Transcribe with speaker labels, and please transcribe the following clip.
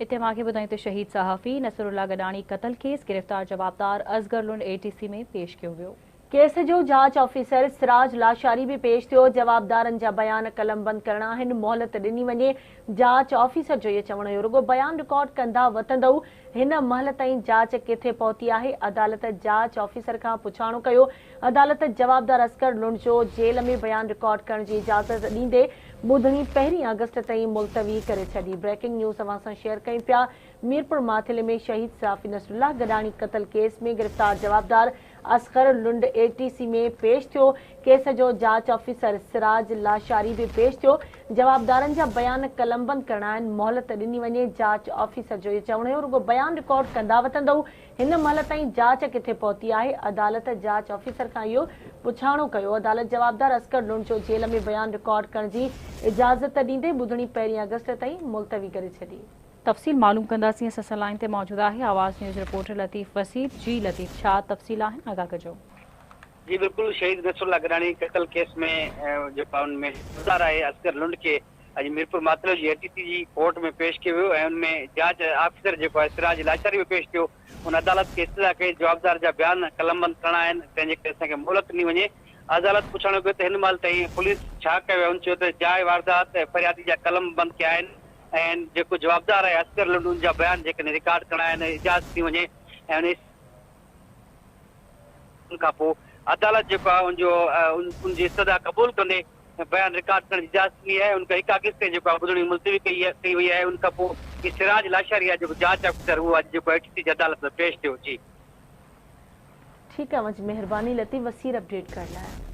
Speaker 1: اتي اوهان کي ٻڌايون ته شهيد صحافي نصرالله گڏاڻي قتل ڪيس، گرفتار جوابدار اصغر لنڊ اي ٽي سي ۾ پيش ڪيو ويو.
Speaker 2: ڪيس جو جاچ آفيسر سراج لاشاري به پيش ٿيو، جوابدارن جا بيان قلمبند ڪرڻا آهن، مهلت ڏني وڃي، جاچ آفيسر جو اهو چوڻ هيو رڳو بيان رڪارڊ ڪندا وتندؤ، هن مهل تائين جاچ ڪٿي پهتي آهي، عدالت جاچ آفيسر کان پڇاڻو ڪيو، عدالت جوابدار اصغر لنڊ جو جيل ۾ بيان رڪارڊ ڪرڻ جي اجازت ڏيندي ٻڌڻي پهرين آگسٽ تائين ملتوي ڪري ڇڏي. بريڪنگ نيوز اوهان سان شيئر ڪيون پيا، ميرپور ماٿيلي ۾ شهيد صحافي نصرالله گڏاڻي قتل ڪيس ۾ گرفتار جوابدار اصغر لنڊ اي ٽي سي ۾ پيش ٿيو، ڪيس جو جاچ آفيسر سراج لاشاري به پيش ٿيو، جوابدارن جا بيان قلمبند ڪرڻا آهن، مهلت ڏني وڃي، جاچ آفيسر جو اهو چوڻ هيو رڳو بيان رڪارڊ ڪندا وتندؤ، هن مهل تائين جاچ ڪٿي پهتي آهي، عدالت جاچ آفيسر کان اهو پڇاڻو ڪيو، عدالت جوابدار اصغر لنڊ جو جيل ۾ بيان رڪارڊ ڪرڻ جي اجازت ڏيندي ٻڌڻي پهرين آگسٽ تائين ملتوي ڪري ڇڏي.
Speaker 1: تفصيل معلوم ڪنداسين اسان سان لائين تي موجود آهي آواز نيوز رپورٽر لطيف وسير جي لطيف ڇا تفصيل آهن آگاهه ڪجو.
Speaker 3: جي بلڪل شهيد نصرالله گڏاڻي قتل ڪيس ۾ جيڪو ان ۾ جوابدار آهي اصغر لنڊ کي اڄ ميرپور ماٿيلو جي اي ٽي سي جي ڪورٽ ۾ پيش ڪيو ويو ۽ ان ۾ جاچ آفيسر جيڪو آهي سراج لاشاري به پيش ٿيو ان عدالت کي استدعا ڪئي جوابدار جا بيان قلمبند ڪرڻا آهن تنهن جي ڪري اسان کي مهلت ڏني وڃي عدالت پڇاڻو ڪيو ته هن مهل تائين پوليس ڇا ڪيو آهي ان چيو ته جاء واردات فريادي جا قلم بند ڪيا آهن ۽ جيڪو جوابدار آهي اصغر لنڊ ان جا بيان جيڪڏهن رڪارڊ ڪرڻا آهن اجازت ڏني وڃي ۽ ان کان پوء عدالت جيڪو آهي ان جو ان جي استدعا قبول ڪندي بيان رڪارڊ ڪرڻ جي اجازت ڏني آهي ان کان هڪ آگسٽ تائين جيڪو آهي ٻڌڻي ملتوي ڪئي ڪئي وئي آهي ان کان پوء هي سراج لاشاري آهي جيڪو جاچ آفيسر اهو اڄ جيڪو اي ٽي سي جي عدالت ۾ پيش ٿيو جي.
Speaker 2: ٺيڪ آهي اوهان جي مهرباني لطيف وسير اپڊيٽ ڪرڻ لاء.